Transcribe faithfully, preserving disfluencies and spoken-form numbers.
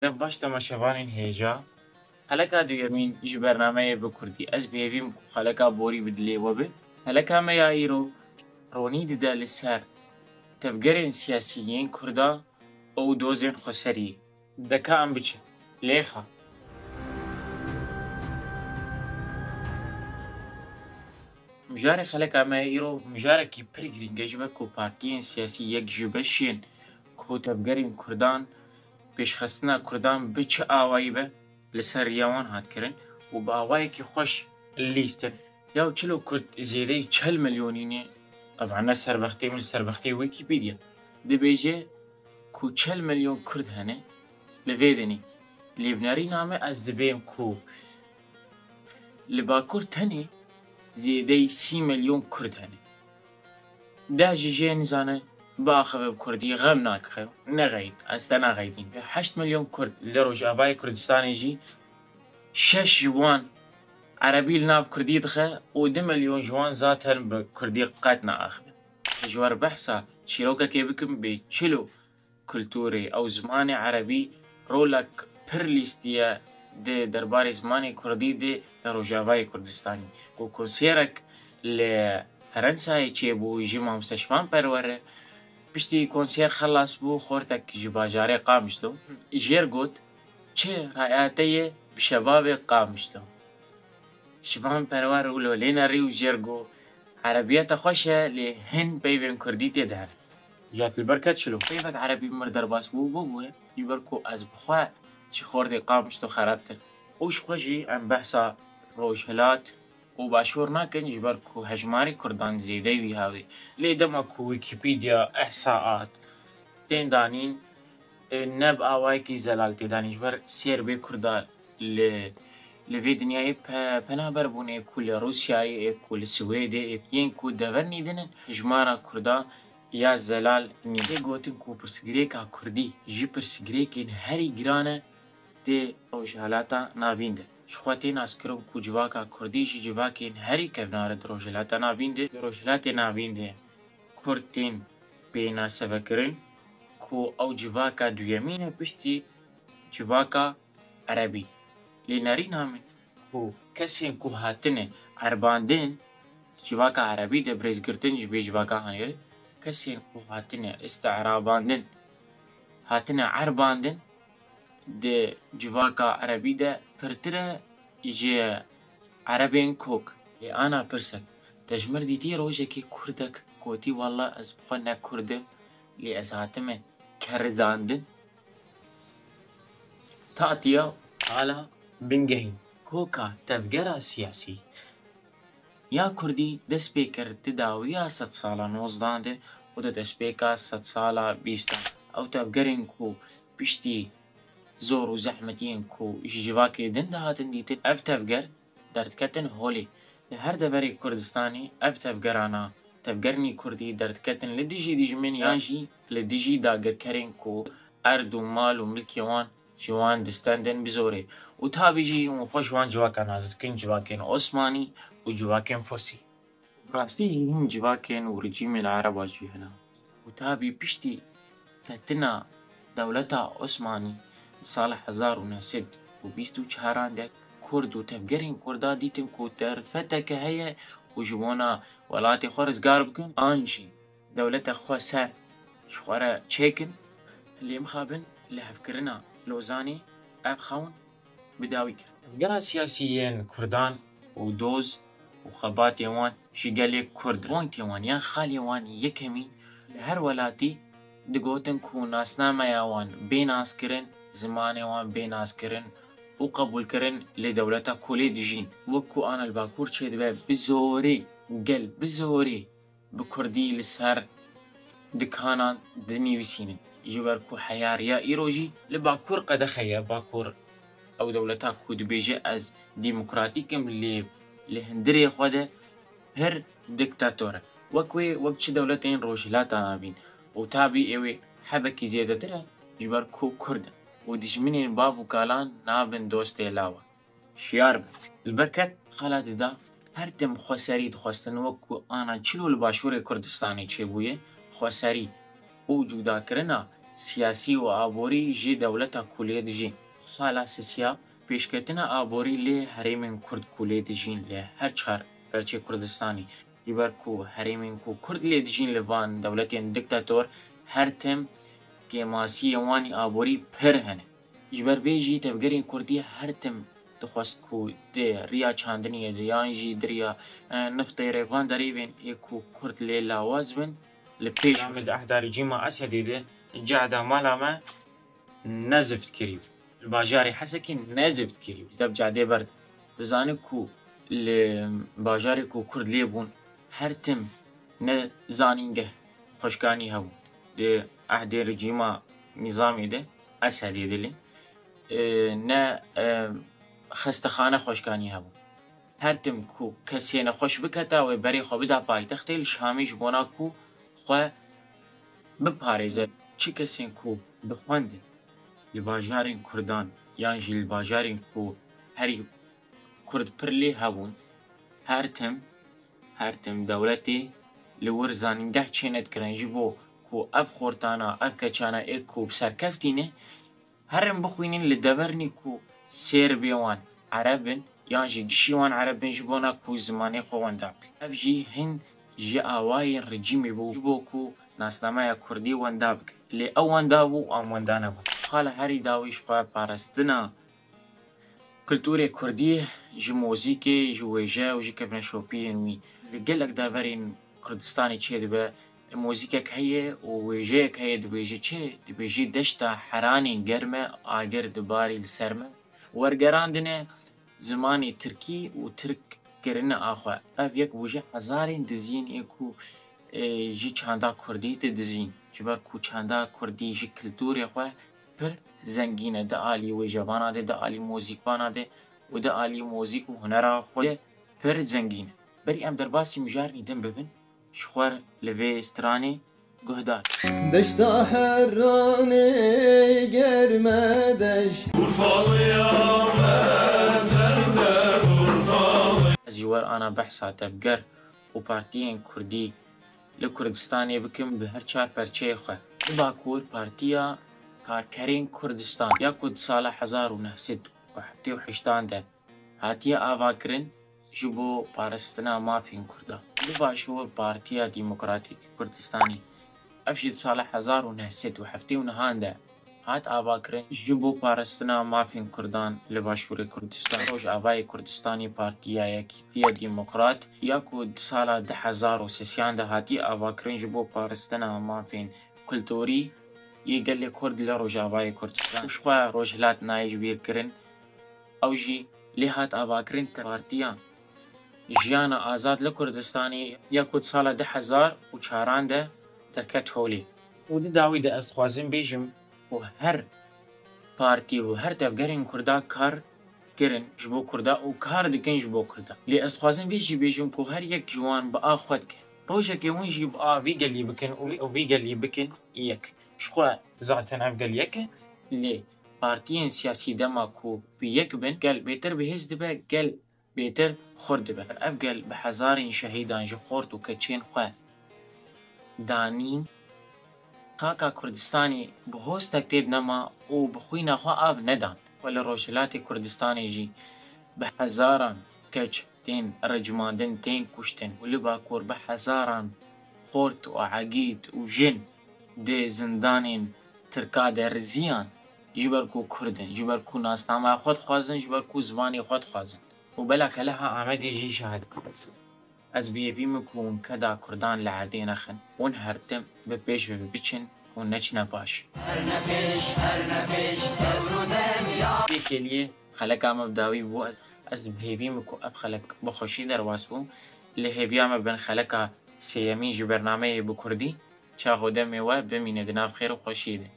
Dem baş temaşevanên hêja. Xeleka duyemîn ji bernameyê bi kurdî. Ez bi hêvî me ku xeleka borî bi dilê we be. Xeleka me ya îro ronî dide li ser tevgerên siyasî yên kurda û dozên xweseriyê. Deka em biçin. Lêxa. Mijarê xeleka me îro mijarekî pir girîng e, ji ber ku partiyên siyasî yek ji beşên ku tevgerên kurdan pêşxistina kurdan bi çi awayî be li ser riya wan hat kirin û bi awayekî xweş lîstin. Ya çilo kurd zêdeyî çel milyonî ne, ev ne serbextê min, serbextê Wikipedia dibêje ku çel milyon kurd hene li vê dinê. Lê bi nerîna me ez dibêm ku li Bakur tenê zêdeyî sî milyon kurd hene. Deh ji jê nizane biaxive bi kurdî, xem nake, nexeyt, ez te naxeytîn. Heşt milyon kurd li Rojavayê Kurdistanê jî şeş ji wan erebî li nav kurdî dixe û du milyon ji wan zaten bi kurdî qet naaxive. Ji wer behsa çîrokekê bikim, bê çilo kulturê ew zimanê erebî rolek pir lîstiye di derbarê zimanê kurdî de li Rojavayê Kurdistanê. Ku konserek li Ferensayê çêbû ji mamoste Şivan Perwer e. Piştî konser xelas bû, xortek ji bajarê Qamişlo jêr got, "Çi raya te ye bi şebabê Qamişlo?" Şivan Perwer wilo lê nerî û jêr got, "Erebiya te xweş e, lê hin peyvên kurdî tê de hene." Ya li ber ket çilo? Peyvek erebî mir derbas bû, bû bûye. Ji ber ku ez bi xwe ji xortê Qamişlo xerabtir. Û ji xwe jî em behsa Rojhilat û Başûr nakin, ji ber ku hejmarê kurdan zêde wî hawê. Lê dema ku Wikipedia, ihsaat tên danîn, e, ne bi awayekî zelal tê danîn. Ji ber sêrbê kurda li, li vê dinyayê pe-, penaber bûn, ê ku li Rûsyayê, ê ku li Swêdê, ê yên ku dever nîdinin, hejmara kurda ya zelal nî. Tê gotin ku pirsgirêka kurdî ji pirsgirêkên herî giran e tê Rojhilata Navîn de. Ji xwe tê naskirin ku civaka kurdî ji civakên herî kevnar e di Rojhilata Navîn de. Di Rojhilatê Navîn de kurd tên pênasevekirin ku ew civaka duyemîn e piştî civaka erebî. Lê nerîna min ku kesên ku hatine erbandin, civaka erebî de bi rêzgirtin ji vê civaka hanê re, kesên ku hatine îstîrabandin, hatine erbandin di civaka erebî de pirtir e ji erebên kok. Lê ana pirsek, te ji mir dîtî rojekê kurdek gotî, "Walla ez bi xwe ne kurd im, lê ez hatime keridandin"? Tatiya ala bingehîn. Koka tevgera siyasî ya kurdî dest pê kir di dawiya sedsala nozdan de û di destpêka sedsala bîstan. Ew tevgerên ku piştî zor û zehmetiyên ku ji civakê din dihatin dîtin, ev tevger derdiketin holê. Li her deverê Kurdistanê ev tevgerana, tevgerên kurdî derdiketin li dijî dijmin yan jî li dijî dagirkerên ku erd û mal û milkê wan ji wan distendin bi zorê û tabî jî hûn xwe ji wan civaka nas dikin, civakên Osmanî û civakên Fursî. Bi rastî jî hin civakên û rejîmên Ereba jî hene. Û tabî piştî ketina dewleta Osmanî di sala hezar û neh sed û bîst û çaran de kurd û tevgerên kurda dîtin ku derfeteke heye û ji bona welatê xwe rizgar bikin an jî dewleta xwe ser ji xwe re çêkin, lê mixabin lihevkirina Lozanê ev xewn bi dawî kirin. Tevgera siyasî yên kurdan û doz û xebatê wan ji gelê kurd, bonkê wan yan xalê wan yekemîn li her welatî digotin ku nasnameya wan bê naskirin, zimanê wan bê naskirin û qebûlkirin li dewleta ku lê dijîn. Wek ku ana li Bakur çêdibe, bi zorê, gel bi zorê bi kurdî li ser dikanan dinivîsînin. Ji ber ku heya riya îro jî li Bakur qedexe ye. Bakur ew dewleta ku dibêje ez demokratîk im, lê li hundirê xwe de pir diktator e. Wek wê, wek çi dewletên Rojhilata Navîn. Û tabî ew ê hebekî zêdetir e, ji ber ku kurd in û dijminên bav û kalan nabin dostê lawan. Şiyar be. Li ber ket xela dida, her tim xweserî dixwestin, wek ku ana çilo li Başûrê Kurdistanê çêbûye, xweserî û cudakirina siyasî û aborî ji dewleta ku lê dijî. Xala sisiya pêşketina aborî lê herêmên Kurd ku lê dijîn li her çar perçê Kurdistanê. Ji ber ku herêmên ku Kurd lê dijîn li van dewletên diktator her tim kêmasiyên wan ê aborî pir hene. Ji ber vê jî tevgerên Kurdî her tim dixwest ku di riya çandiniyê de yan jî di riya, e, niftê re van derîvên ê ku Kurd lê lawaz bin, li pêş Îslamê di ehda rejîma Esedê de cehda mala me ne zift kirî. Li bajarê Hesekê ne zift kirî. Dev cadê ber. Dizane ku li bajarê ku Kurd lê bûn her tim ne zanîngeh xweşkanî hebû. Di ehdê rejîma nîzamê de, Esedê de lê, e, ne, e, xestexane xweşkanî hebû. Her tim ku kesê nexweş biketa wê berê xwe bida paytextê li Şamê ji bona ku xwe biparêze. Çi kesên ku dixwendin li bajarên Kurdan yan jî li bajarên ku herî Kurd pir lê hebûn, her tim, her tim dewletê li wir zanîngeh çênedikirin ji bo ku ev xortana, ev keçana ê ku bi serkeftî ne, herin bixwînin li devernî ku sêr bê wan Ereb in, yan jî gişî wan Ereb in ji bona ku zimanê xwe wenda bikin. Ev jî hin ji awayên rejîmê bû ji bo ku nasnameya Kurdî wenda bikin. Lê ew wenda bû, em wenda nebûn. Xala herî dawî ji xwe parastina kulturê Kurdî ji muzîkê, ji wêje û ji kevneşopiyên wî. Li gelek deverên Kurdistanê çêdibe, muzîkek heye û wêjeyek heye, dibêje çi? Dibêje deşta Heranê germ e, agir dibarî li ser me. Wergerandine zimanê tirkî û tirk kirine a xwe. Ev yek bû ji hezarên diziyên ê ku, e, ji çanda kurdî didizîn. Ji ber ku çanda kurdî ji kulturê xwe pir zengîn e. Di alî wêjevana de, di alî muzîkvana de û di alî muzîk û hunera xwe de pir zengîn e. Berî em derbasî mijarên din bibin, ji xwe li vê stranê guhdar. Deşta Heranê germe deşt. Urfalıyam ezelden Urfalıyam. Ez ji we re ana behsa tevger û partiyên kurdî li Kurdistanê bikim bi her çar perçeyê xwe. Li Bakur Partiya Karkerên Kurdistan ya ku di sala hezar û neh sed û heftê û heştan de hatiye avakirin ji bo parastina mafên Kurdan. Li Başûr Partiya Demokratîk Kurdistanê, ev jî di sala hezar û neh sed û heftê û nehan de hat avakirin ji bo parastina mafên Kurdan li Başûrê Kurdistan. Rojavayê Kurdistanê Partiya Yekîtiya Demokrat ya ku di sala du hezar û sêyan de hatiye avakirin ji bo parastina mafên kulturî yê gelê Kurd li Rojavayê Kurdistan. Ji xwe Rojhilat nayê ji bîr kirin. Ew jî lê hat avakirin ke Partiya Jiyana Azad li Kurdistanê ya ku di sala du hezar û çaran de derket holê. Û di dawî de ez dixwazim bêjim ku her partî û her tevgerên Kurda kar kirin ji bo Kurda û kar dikin ji bo Kurda. Lê ez dixwazim vê jî bêjim ku her yek ji wan bi a xwe dike. Rojekê hûn jî bi a vî gelî bikin û vî, û vî gelî bikin yek. Ji xwe zaten ev gel yek e. Lê partiyên siyasî dema ku bi yek bin, gel bêtir bihêz dibe, gel bêtir xurt dibe. Ev gel bi hezarên şehîdan ji xort û keçên xwe danîn. Xaka Kurdistanê bi hostek tê de nema û bi xwîna xwe av nedan. Xwe li Rojhilatê Kurdistanê jî bi hezaran keç tên recmandin, tên kuştin û li Bakur bi hezaran xort û egîd û jin di zindanên Tirka de riziyan, ji ber ku Kurd in, ji ber ku nasnameya xwe dixwazin, ji ber ku zimanê xwe dixwazin. Û belakeleha Amedê jî şahid e. Ez bi hêvî me ku hûn keda Kurdan li erdê nexin, hûn her tim bi pêş ve biçin, hûn neçine paş. Yê kêliyê xeleka me bi dawî bû. Ez, ez bi hêvî me ku ev xelek bi xweşî derbas bû. Li hêviya me bin xeleka sêyemîn ji bernameyê bi kurdî. Çax û demê we bimîne di nav xêr û xweşiyê de.